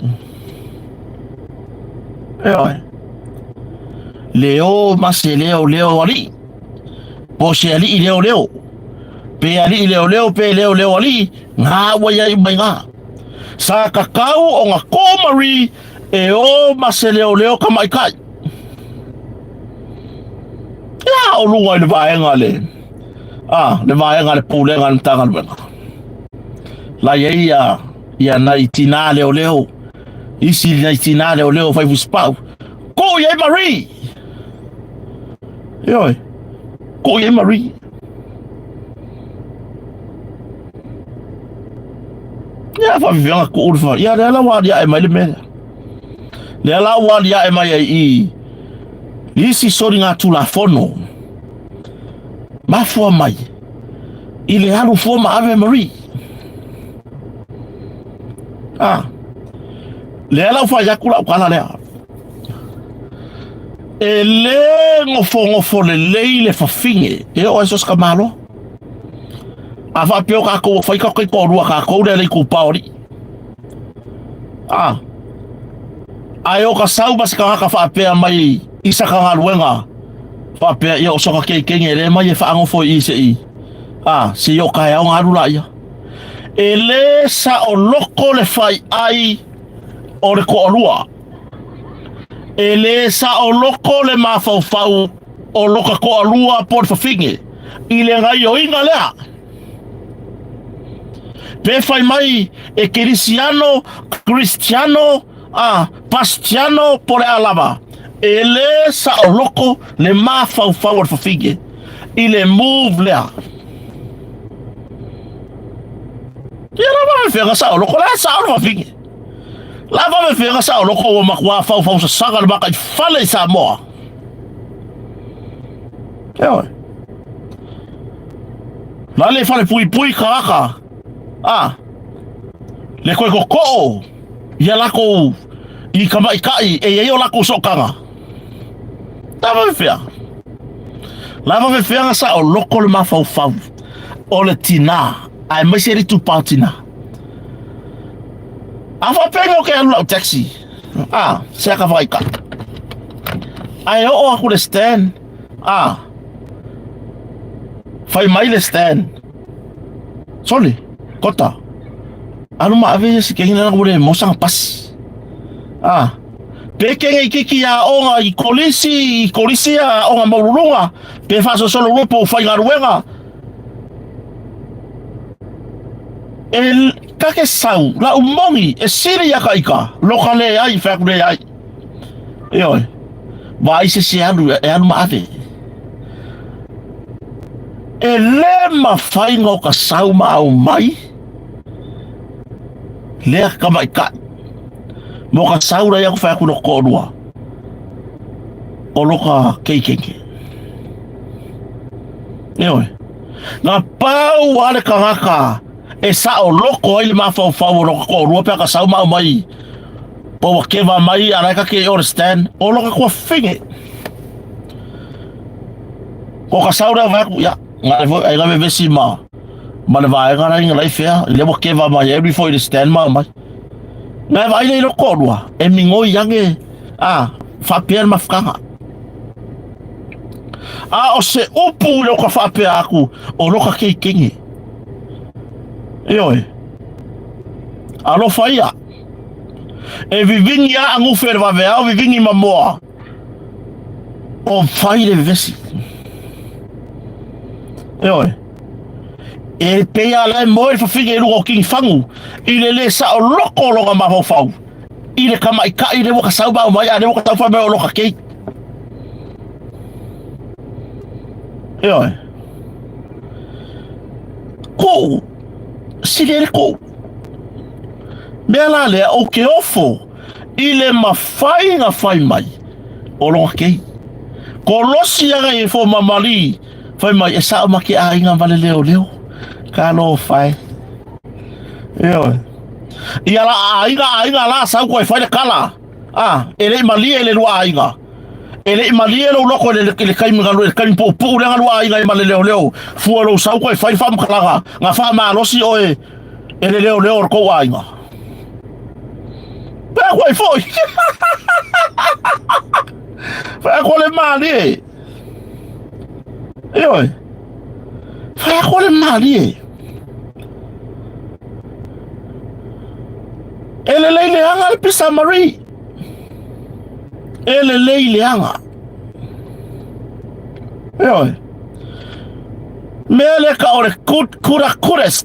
Ioe. Le o ma se leoleo alii, po o se alii leoleo, pe alii leoleo pe leoleo alii, ngā ua iai mai ngā. Sa kakau o nga ko Marie E o ma se leoleo ka maikai. Ia o luga i le vaega le, a, le vaega le pulega le Matagaluega. La ia ia, ia nai tinā leoleo, isi nai tinā leoleo fai fusipau. Ko i ai Marie! Ioe, ko i ai Marie. Ia whawhiwhianga ko uru wha. Ia lea la ua aliae mai le mea lea. Lea la ua aliae mai ai i isi sori ngā tulafono. Mafua mai i le alu fua ma Ave Marie. Ah. Lea la whai aku lau kala lea. E le ngofo ngofo le lei le whawhinge. E o ai sos ka malo. A faapea o kākou ua fai ka kaikoalua kākou lea lei kūpaoli. A, ae o ka sau ma se kangaka faapea mai i sa ka galuega, faapea ia o soka keikenge le mai e faagofo i se i, a, se i o kaeao galu la ia. E lē saoloko le faiai o le koalua. E lē saoloko le mafaufau o loka koalua po le fafine i le gaioiga lea. Pe fai mai e Kerisiano, Kristiano, a Pastiano po le a lava, e lē saoloko le mafaufau o le fafine i le move lea. Ia lava le fega saoloko, la sao le fafine. Lava le fega saoloko ua makuā faufau sasaga le makaifale i Samoa. Ioe. La le fale puipui karaka. A. Le koe kokoo ia lako i kamaikai e iai o lako sookanga. Lava me fea. Lava me fea nga sa o loko le mafaufau o le tinā. Aemaise le itupa o tinā. A faapea o ke alu lau taxi. A, se aka whakaika. Ae oo aku le stand. A, fai mai le stand. Sole, kota. Alu ma ave ia si kengina na ure mo sanga pasi. A, pe kenge i kiki a onga i kolisi, i kolisi a onga maururunga, pe whaasosolo rupo whai ngaruenga. E kake sau, la umongi, e siri ia ka ika, loka le ai, whaku le ai. Ioe. Vaai se isi e alu, e alu ma ave. E lē mafai ona o ka sau ma aumai lea tamaitai mo ka sau la ia ku fai atu i lota toalua o lota keikeke. Ioe. Na pau lava le tagata e saoloko ai le mafaufau o lota toalua pe a ka sau ma aumai po ua keva mai a la e ka te understand o lota tuafafine. Ko ka sau lea fai atu, ia, na e foi ai na vevesi ma ma le vaega la ina lai fea, lea ua keva mai ai foi le stand ma mai. Na e vaai lea i lota toalua, e migoi ane a faapea le mafutaga. A o se upu i lota faapea atu o lota keikene. Ioe. Alofa ia. E vivini a agufe le vaveao, vivini ma moa. O fai le vevesi. Ioe. E pei a la e moe le fafine i luga o Kinifagu i le lē saoloko o lona mafaufau i le tamaitai lea ua ka sau ma aumai a lea ua ka tau fai mai o loka keiki. Ioe. Koʻu, sili ai le koʻu. Mea la lea, ou te ofo i le mafai na fai mai o lona keiki. Kolosi ana i fo mamali fai mai e sao ma ke aiga ma le leoleo. Talofa e. Ioe. Ia la aiga aiga la sau koe fai le kala. Ah, e le i malie le lua aiga. E le i malie lou loko i le, i le taimi galu, i le taimi puupuu lea galua aiga ai ma le leoleo. Fua lou sau koe fai le faamatalaga, na faamalosi oe e le leoleo o le tou aiga. Fai atu ai foi. Fai atu le malie. Ioe. Fai atu le malie. E lelei leaga le pisa Marie. E lelei leaga. Ioe. Mea le ka o le kut kura kures.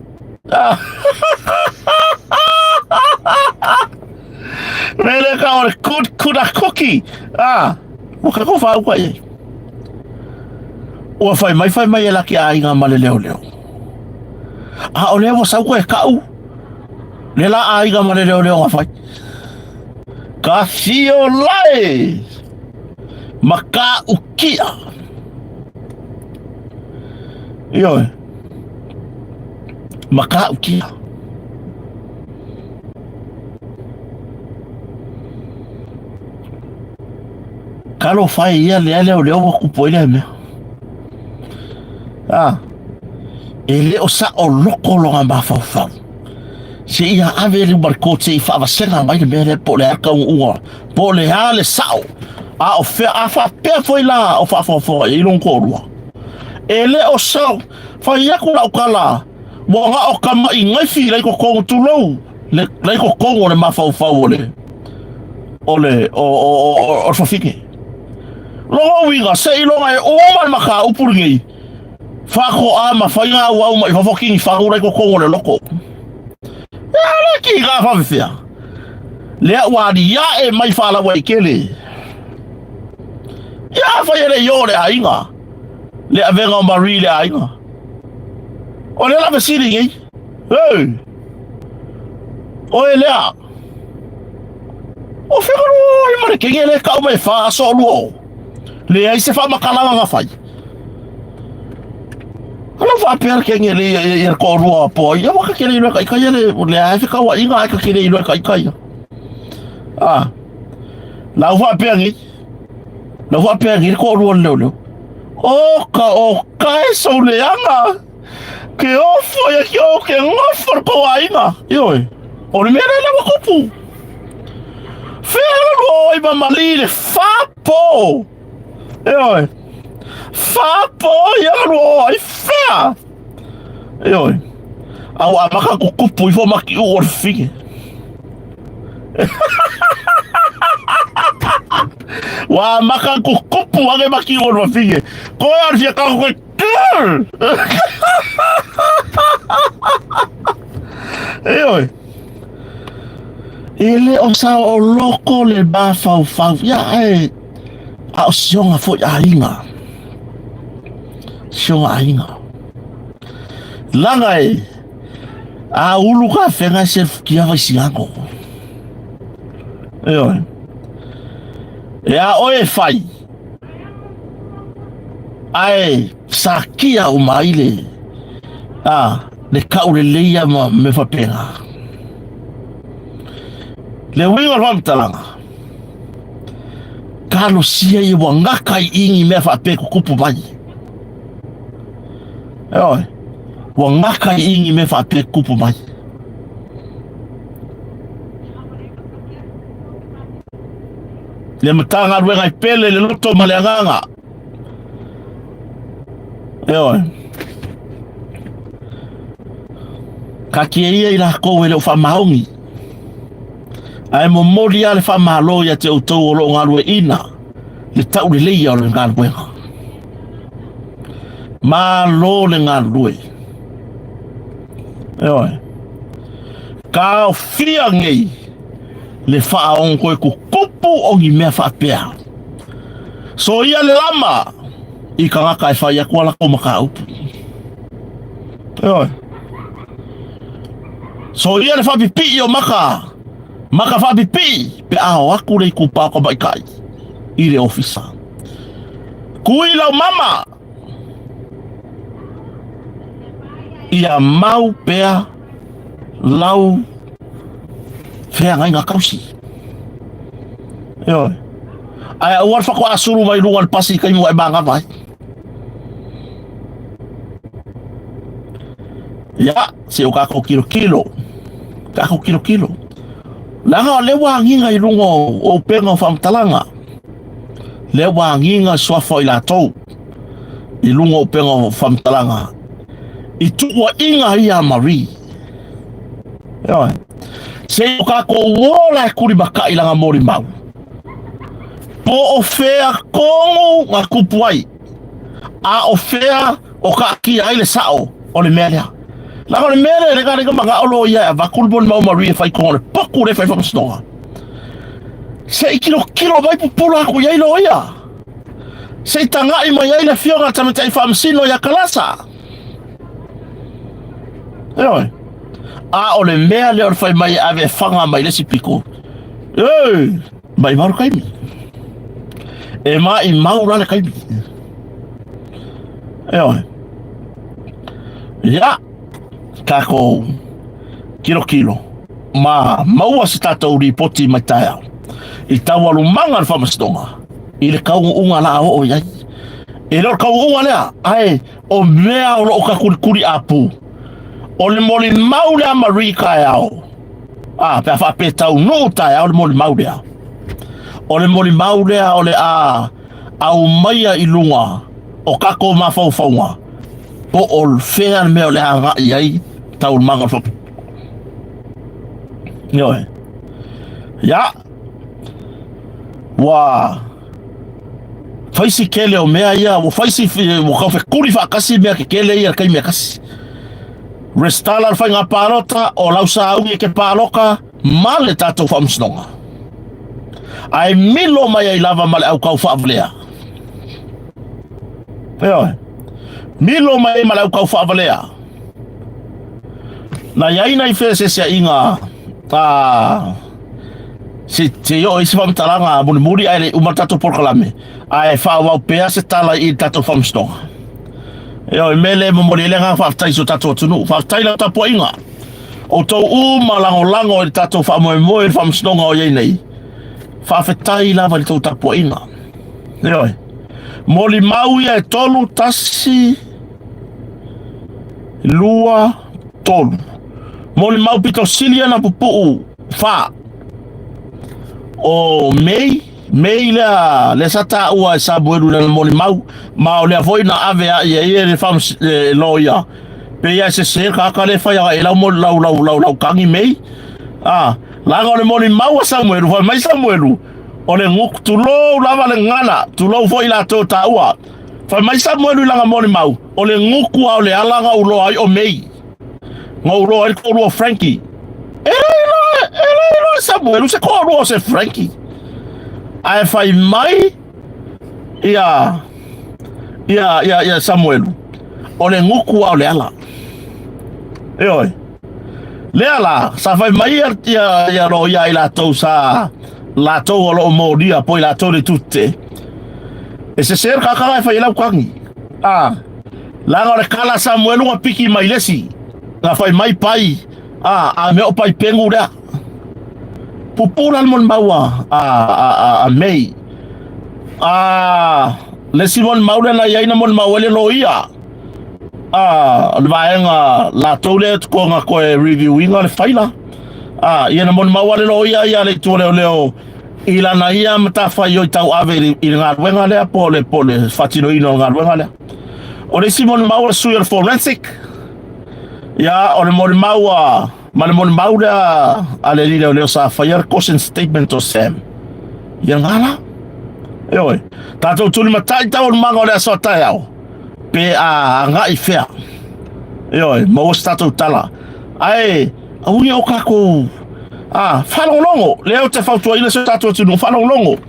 Mea le ka o le kut kura kuki. Ah, ua ka ko whau kai. Ua whai mai whai mai e laki a inga ma le leo leo. A o lea ua sau koe kau. Le la aiga ma le leoleo nga fai. Ka fio lae ma ka ukia. Ioe. Ma ka ukia. Kalo fai ia lea leo leo ua kupu ai lea mea. Ah. E le o saoloko lona mafaufau. Se ia ave le uma le court se i faavasega mai le mea lea po o le a taunuuga, po o le a le sao, a o fea, a faapea foi la o faafogafoga i ai lona toalua. E le o sao, fai atu lau tala, ua na o tama'i gaifi la i totonu, tulou, le, la i totonu o le mafaufau o le, o le, o, o, o, o le fafine. Lona uiga, seiloga e uma le mataupu lenei, Faatoa ma fai ngā auau mai fafo ki whanau lai totonu o le loko. E ala ki ngā whawhewhea. Lea ua ali ae mai whālaua i kele. Ia whai ele i o le aiga. Le avenga o Marie le aiga. O le la vesili nei. Hey! Oe lea. O whengaru ai ma le kenge le kau mai wha aso o lua o. Leai se faamatalaga na fai. Ala faapea le kenge le ia le toalua po ia ua ka kele iloa ka ika ia le le ai fekauaiga ai ka kele iloa ka ika ia. Ah. Lau faapea nei. Lau faapea nei le toalua le leoleo. O ka o ka e sou leaga. Ke ofo ia ki o ke ngofo le kou aiga. Ioe. O le mea lea lea ua kupu. Whea la lua oi ma mali le whapo. Ioe. Whapo ia la lua oi whea. Ioe. Au a maka kukupu ifo maki u o le whige. Wa maka kukupu age maki u o le whige. Koe ar fia kako koe. Ioe. E le o saoloko le mafaufau. Ia, ae. A o sioga foi aiga. Sioga aiga. Laga e a ulu ka fenga e se fukia vai siago. E oe. E a oe e fai. Ae sakia o mai le a le kau le leia ma me whapenga. Le uiga o le whamatalaga. Talosia ia ua gaka i ingi mea faapea kukupu mai. E oe, ua gaka i ingi mea faapea kukupu mai. Le Matagaluega i pele le loto ma le agaga. E oe. Ka kia ia i lakou e le o whamaongi. Ae momoli lava le faamalo ia te outou o lo o galueaiina le tauleleia o le galuega. Malo le galulue. Ioe. Taofia nei le faaogo e kukupu o ni mea faapea. Soia le lama i tagata e fai atu a latou mataupu. Ioe. Soia le faapipii o maka, maka faapipii pe a o atu le itupa o tamaitai i le ofisa. Kui lau mama ia mau pea lau feagaiga tausi. Ioe. Ae aua le faatoa mai luga o le pasi i taimi ua e magava ai. Ia, se o kākou kilokilo. Kākou kilokilo. Leaga o le ua agiga i luga o upega o faamatalaga. Le ua agiga suafa o i latou i luga o upega o faamatalaga. I tuuaiga ia a Marie. Ioe. Se o kākou ola e kulimakai langa molimau. Po o fea tonu na tupu ai, a o fea o kaatia ai le sao o le mea lea. Leaga o le mea lea, le ga manao loa ia e avatu le molimau Marie e fai tonu o le potu lea e fai faamasinoga. Se i kilokilo mai pupula atu i ai loia. Se i tagai mai ai le afioga a le tamaitai faamasino ia Kalasa. Ioe. A o le mea lea o le fai mai e ave e faga mai le isi pito. Ei, maimau le taimi. E maimau la le taimi. Ioe. Ia, takou kilokilo ma maua se tatou ripoti mai taeao i taualumaga o le faamasinoga i le taunuuga la oo i ai. E le o le taunuuga lea, ae o mea o lo o takulikuli apu. O le molimau lea Marie taeao, a, pe a faapea taunuu taeao le molimau lea. O le molimau lea o le a aumaia i luga o tatou mafaufauga po o fea le mea o le a agai ai taualumaga o le faamasinoga. Ioe. Ia, ua fai si kele o mea ia, ua fai si, ua tau fekuli faatasi mea kekele ia i le taimi e tasi. Resitala le faiga palota, o lau sauni e ke paloka ma le tatou faamasinoga. Ae milo mai ai lava ma le au tau faavalea. Ioe. Milo mai ai ma le au tau faavalea. Na i ai nai feeseeseaiga a se se i oo i se faamatalaga mulimuli ae le i uma le tatou polokalame, ae faaauau pea se tala i le tatou faamasinoga. Ioe, mea lea e momoli ai le agaga faafetai i si o tatou atunuu. Faafetai i lau tapuaiga. Outou uma lagolago i le tatou faamoemoe i le faamasinoga o i ai nei. Faafetai lava i le tou tapuaiga. Ioe. Molimau ia e tolu, tasi, lua, tolu. Molimau pito sili ana pupuu fa. O Mei, Mei lea, lea sa taua e Samuelu i lana molimau, ma o lea foi na ave a ia ia le faamas, le loia. Pe ia e sese tagata lea e fai agai i lau moli, lau, lau, lau, lau tagi Mei. Ah, leaga o le molimau a Samuelu, fai mai Samuelu, o le gutu, tulou lava le gagana, tulou foi latou taua. Fai mai Samuelu i lana molimau, o le gutu a o le ala na ou loa ai o Mei. Na ou loa ai le toalua o Frankie. E le iloa, e le iloa e Samuelu se toalua o se Frankie. Ae fai mai, Ia ia ia ia Samuelu, o le gutu a o le ala. Ioe. Lea la, sa fai mai ia, ia, ia lo ia i latou sa latou o loo molia po i latou le tute. E se se kakanga e fai lau kagi. A, laga o le kala Samuelu nga piki mai lesi. Nga fai mai pai, a, a mea o pai pengu lea. Pupu la le molimau a, a, a, a, a May. A, le isi molimau lea na i ai na molimau ai le loia. A, o le vaega latou lea tukoga koe review inga le faila. A, ia na molimau a le loia ia le itu o leoleo i lana ia matafaioi tauave i le, i le galuega lea po o le, po o le faatinoina o le galuega lea. O le isi molimau o le sui o le forensic, ia, o le molimau a, ma le molimau lea a le alii leoleo sa faia le caution statement o Sam. Ia ngā la. Ioe, tātou tulimatai taualumaga o le aso a taeao, pe a agai fea. Ioe, maua se tātou tala. Ae, aua ne o kākou, a, faalogologo, lea ou te fautuaina si o tātou atunuu, faalogologo.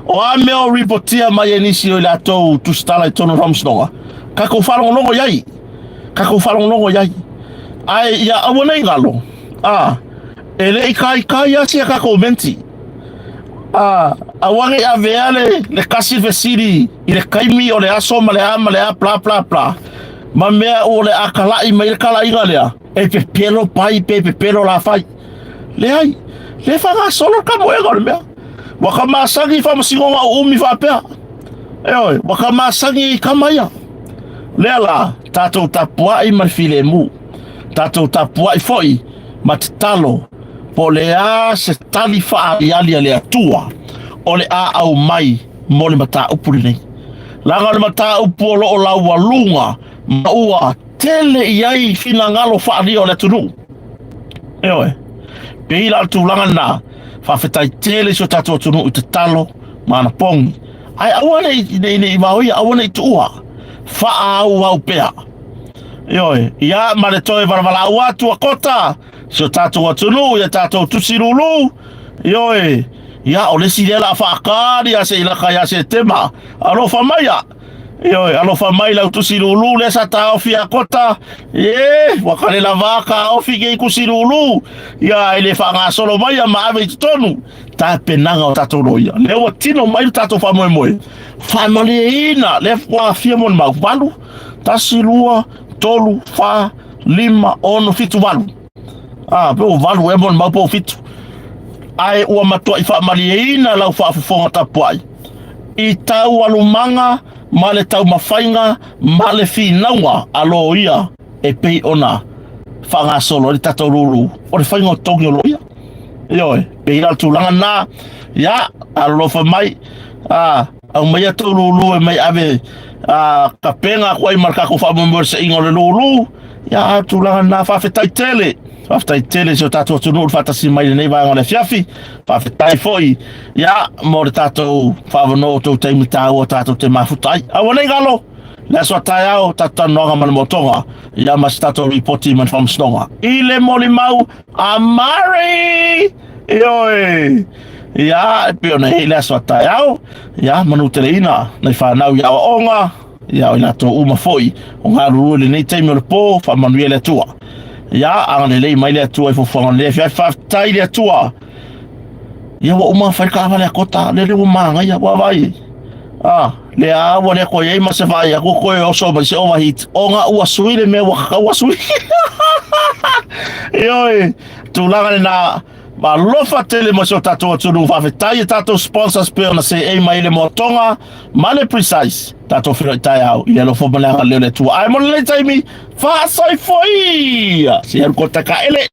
O a mea o ripotia mai e nisi o i latou tusitala i totonu o le faamasinoga, kākou faalogologo i ai. Kākou faalogologo i ai. Ae ia aua nei galo, a, e le i kaikai a sia kākou menti. A, aua nei avea le, le kasi fesili i le kaimi o le aso ma le a ma le a bla bla bla. Ma mea ua le a kalaʻi mai le kalaiga lea, e pepelo pai pe pepelo lafai. Leai, le faagasolo le kamoega o le mea. Ua ka masani i faamasinoga o umi faapea. Ioe, ua ka masani i kama ia. Lea la, tatou tapuai ma le filemu. Tatou tapuai foi ma tatalo po o le a se tali faaaliali a le Atua o le a aumai mo le mataupu lenei. Leaga o le mataupu o lo o laualuga ma ua tele i ai finagalo faaalia o le atunuu. Ioe. Pei la o le tulaga lena, faafetai tele i si o tatou atunuu i tatalo ma anapogi. Ae aua ne i, ne i, ne i vaoia, aua ne i tuua. Faaauau pea. Ioe, ia ma le toe valavalaaua atu a Kota, si o tatou atunuu, ia tatou tusi lulu. Ioe, ia o le isi lea la faakali a se ilaka ia Setema. Alofa maia. Ioe, alofa mai lau tusi lulu lea sa taofi a Kota. Ie, ua kale lava taofi kei tusi lulu. Ia, e le faagasolo mai a ma ave i totonu. Tapenaga o tatou loia. Lea ua tino mai le tatou faamoemoe. Faamalieina lea ua afia mo le mau. 8, 1, 2, 3, 4, 5, 6, 7, 8. Ah, pe ua 8 ea mo le mau po o 7. Ae ua matuai faamalieina lau faafofoga tapuai i taualumaga ma le taumafaiga ma le finauga a loia e pei ona faagasolo ai le tatou lulu o le faiga o togi o loia. Ioe, pei la o le tulaga lena, ia, alolofa mai, a, aumaia tou lulu e mai ave a, kapega atu ai ma le tatou faamoemoe le seiga o le lulu, ia, a o le tulaga lena, faafetai tele. Faafetai tele i si o tatou atunuu le faatasi mai i lenei vaega o le afiafi. Faafetai foi, ia, mo le tatou faavanoa o tou taimi taua tatou te mafuta ai. Aua nei galo! Le aso a taeao, tatou talanoaga ma le motoga, ia ma se tatou ripoti ma le faamasinoga. I le molimau a Mari! Ioe! Ia, e pei ona i ai le aso a taeao, ia, manuteleina nai fanau i aoaoga, ia, o i latou uma foi o galulue i lenei taimi o le pō, faamanuia le Atua. Ia, agalelei mai le Atua i fuafuaga o lenei afiafi, faafetai i le Atua. Ia, ua uma ona fai le taavale a Kota, lele ua manaia, ua vaai. Ah, lea a ua le koe ai ma se vaai aku koe oso mai se overheat. Ona ua sui le mea ua kakau ua sui. Ioe, tulaga lena, alofa tele mo si o tatou atunuu. Faafetai i tatou sponsors pei ona seei mai le moatoga ma le precise. Tatou feiloai taeao i le alofa ma le agalelei o le Atua. Ae mo lenei taimi, faasoifua ia! Se alu kota kaele.